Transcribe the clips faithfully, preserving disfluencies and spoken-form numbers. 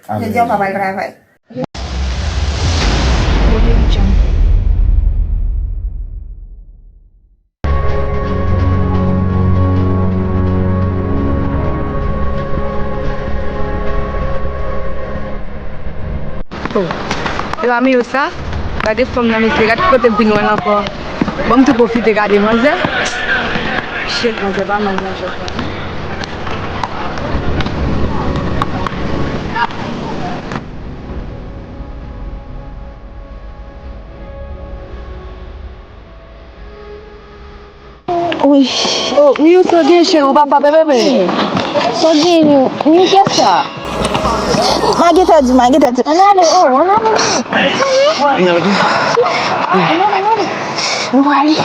Jodi a w pa pral travay. Oh. E pa Miyo sa? Gade fanm nan, mesye, gade kote l vin wè l ankò. Bon, m tou pwofite gade manzè. Shit, manzè pa mal nan jòt la. Wi. Oh, Miyo, sa w gen, cheri, ou pa frape bebe? Sa w gen, Miyo? Miyo, kiyès sa? Ma gentan di, ma gentan di. Ann ale, oh, ann ale. Ann ale. Ann ale, ann ale. Nou prale.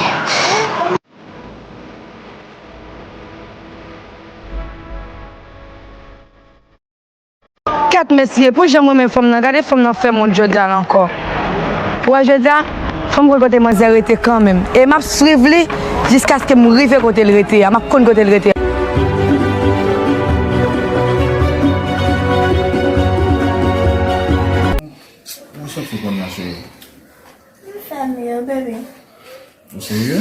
Kèt mesye, pou jan m renmen fanm nan, gade fanm nan fè m wont jodi a la ankò. Ou wè jodi a, fò m konn kote manzè rete kanmenm. E m ap swiv li jiskaske m rive kote l rete a, m ap konn kote l rete a. Ou soti konn nan cheri? M fè miyo, baby. Ou serye?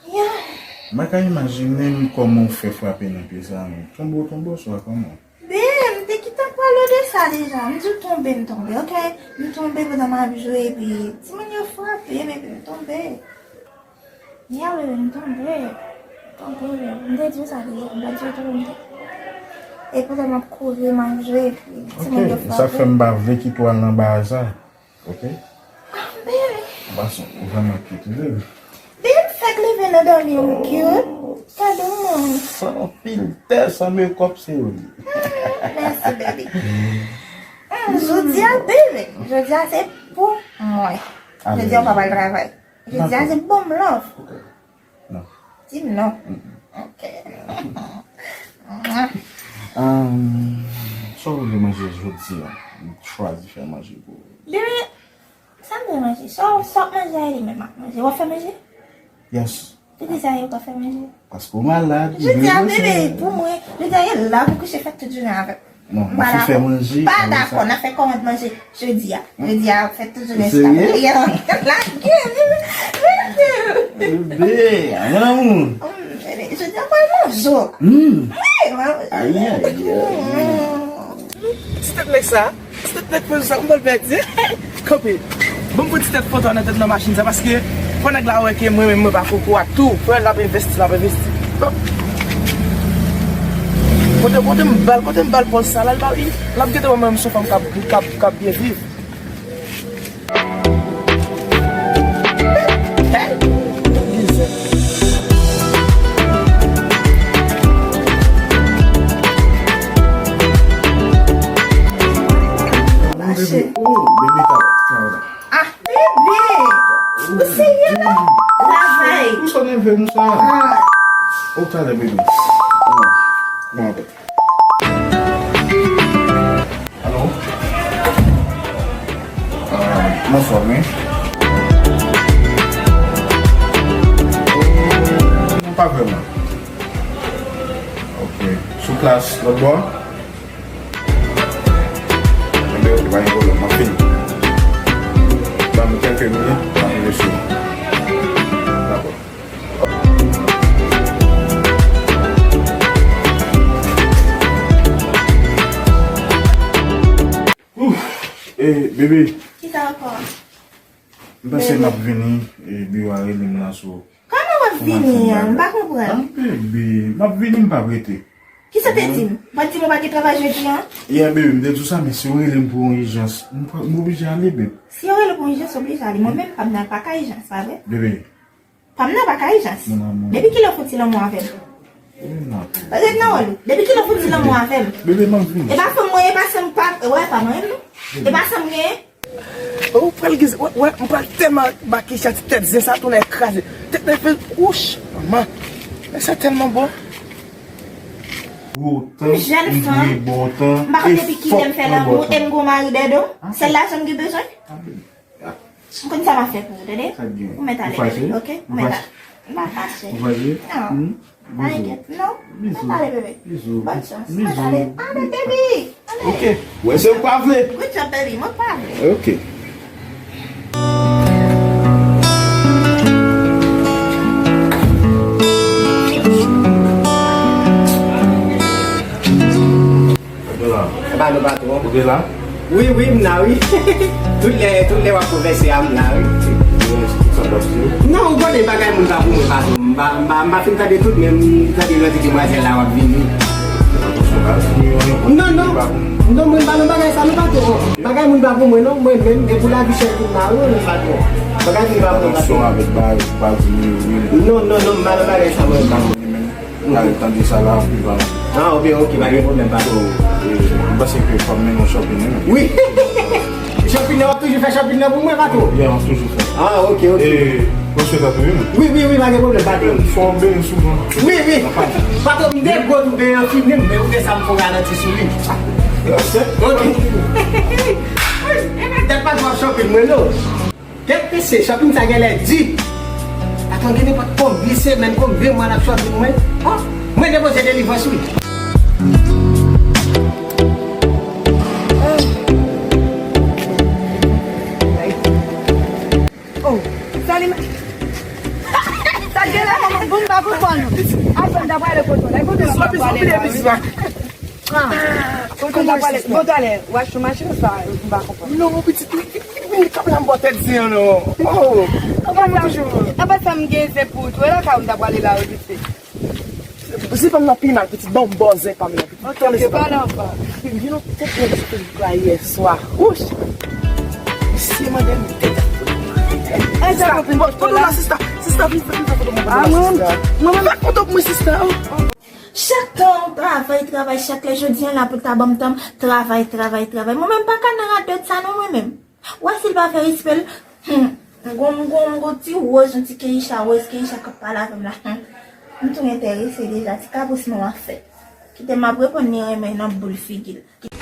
Yeah. Mwen ka imajine m kòman w fè frape nan pye sa a, men tonbe w tonbe w swa kòman? Ben, m te gentan pale de sa deja. M di w tonbe, m tonbe, oke? M tonbe pandan m ap jwe, epi timoun yo frape m, epi m tonbe. Yeah, baby, m tonbe. M tonbe, baby. M te di w sa deja, m pa di w tonbe. E pandan m ap kouri, m ap jwe, epi timoun yo frape m. Oke, sa fè m pa vle kite w al nan bagay sa. Oke? Ah, baby. Ou pa son, ou vrèman cute, wi, baby. Baby, m fèk leve nan dòmi, m cute. Gade w, man. San filtè, san makeup, se ou li. Hmm, mèsi, baby. Hmm, jodi a, baby. Jodi a, se pou mwen. Jodi a, ou pa pral travay. Jodi a, se bon love. Oke. Non. Di m non. Mm-mm. Ok. Ahn, sa w vle manje jodi a? M chwazi fè manje pou ou. Bebe, sa m vle manje? Sa w, sa w manje a li menm m ap manje. W ap fè manje? Yes. Poukisa w pa fè manje? Paske w malad, li vle manje. Jodi a, bebe, pou mwen, jodi a, e la pou kouche fè tout jounen avè m. Non, m ap fè manje. M pa dakò, n ap fè kòmand manje jodi a. Jodi a, fè tout jounen estab. Serye? Lage, bebe. Bebe, mon amour. Jodi a, mwen manjè. Hmm. Wi, mwen. Ayi, ayi, ayi. Ti tèt nèg sa, ti tèt nèg sa, m pral pèdi. Kanpe. Bon, m pran ti tèt foto nan tèt nan machin sa, paske fò nèg la wè ke mwen menm mwen pa kokorat tou. Fò l ap envesti, l ap envesti. Kote, kote m bal, kote m bal pòz sa la, l ap, l ap gentan wè mwen menm se yon fanm k ap, k ap, k ap byen viv. Mache. Oh, bebe, ta, ta, ta. Ah, bebe! Ou serye la? Travay. Ou sot nève konsa. Ah. Ou talè, bebe. Ah, bon, bon. Alo? Ah, bonswa, wi. Non, pa vrèman. Ok. Sou plas, lòt bò? Enben, ok, pa gen pwoblèm, m ap fini. Ban m kèlke minit, m ap rive sou ou. Dakò. Ouf, eh, bebe. Kisa ankò? M panse m ap vini, eh, biwo a rele m la sou. Kòman w ap vini an? M pa konprann. Ah, bebe, m ap vini, m p ap rete. Kisa w te di m? Ou pa t di m ou pa gen travay jodi an? Yeah, bebe, m te di w sa, men si w rele m pou yon ijans, m pa, m oblije ale, bebe. Si yo rele w pou yon ijans, w oblije ale. Mwen menm, pa m nan pa ka ijans, pa vre? Bebe. Pa m nan pa ka ijans. Mon amour. Depi kilè w fouti lanmou avè m? Ret nan wòl ou. Depi kilè w fouti lanmou avè m? Bebe, m ap vini. E pa fanm mwen, e pa sè m pa, wè, pa mwen menm, non. E pa sè m genyen. Ou pral giz, wè, wè, m pral tèlman ba Keisha ti tèt zen sa tounen kraze. Tèt nan fè wouch, manman. Men sa tèlman bon. Gwo tan, m jèn fanm, m pa konn depi kilè m fè lanmou, e m gon mari dèdo. Sèl lajan m gen bezwen. M konn sa m ap fè pou ou, tande? Ou mèt ale, ok? Ou mèt ale. M pa fache. Ou fache? Non. Hmm? Pa enkyèt, non. Mwen prale, bebe. Bòn chans. Mwen prale. Ale, baby. Ale. Ok. Wè, se ou pa vle. Good job, baby. Mwen pa vle. Ok. Epa nou patwon. Ou te la? Wi, wi, m la, wi. Tout lè, tout lè w ap konvèse a, m la, wi. Sa w t ap di? Non, ou konnen bagay moun pa pou mwen, patwon. M pa, m pa, m pa fin tande tout, men m tande lòt demwazèl la w ap vini. Non, non. Non, mwen pa nan bagay sa, non, patwon. Bagay moun pa pou mwen, non. Mwen menm, e pou lavi chè tout la, wi, non, patwon. Bagay moun pa pou mwen, patwon. Atansyon avèk bagay, pa di wi, wi. Non, non, non, m pa nan bagay sa, mwen, patwon. Ou ka retande sa la, pi va. Ah, ok, ok, pa gen pwoblèm, patwon. So, e, m panse ke fò m mennen w shopping, wi. Wi. Shopping nan, w ap toujou fè shopping nan pou mwen, patwon? Yeah, m ap toujou fè. Ah, ok, ok. E, mwen swete tou, wi. Wi, wi, wi, pa gen pwoblèm, patwon. Fò w beni souvan. Wi, wi. Patwon, m te gwo tou, beni an fini, men ou te sa m fè w ralanti sou li. Ok. E pa dat patwon ap shopping mwen, non. Kèt mesye, shopping sa genlè di. Patwon gen nenpòt konbyen semèn, konbyen mwa n ap shopping mwen. Oh, mwen depoze delivrans wi. Oh, salut. Sa genlè kòman bon m pa konprann. Apre m ta prale kote w la, kote m ta prale la. Ah, kote w ta prale? Bon, talè, w ap sou machin sa, m pa konprann. Non, pitit, vin kanpe la m ba w tèt zen an, non. Oh, apa sa, apa sa m gen zen pou ou tou? E lakay ou m ta prale la, wi, pitit. Zen pa m nan pi mal, pitit, ban m ba w zen pa m nan, pitit. Ok, ok, pale anfan. Pitit, gen yon tèt nèg sou Facebook la yè swa. Wouch! Misye mande m tèt. Sista, foto la, sista. Sista, vin fè, vin fè foto pou mwen, sista. Mwen, mwen, fè foto pou mwen, sista. Chak tan w travay, travay, chak lè jodi an la pou ta ban m tan, travay, travay, travay. Mwen menm pa ka nan radòt sa non mwen menm. Ou wè si l pa fè respè l, hmm, m gon, m gon, m gon ti woz, yon ti Keisha woz, Keisha k ap pale avè m la, hmm. M tou enterese deja, ti kabris mwen w ap fè. Kite m ap reponn li renmen nan boul figi l.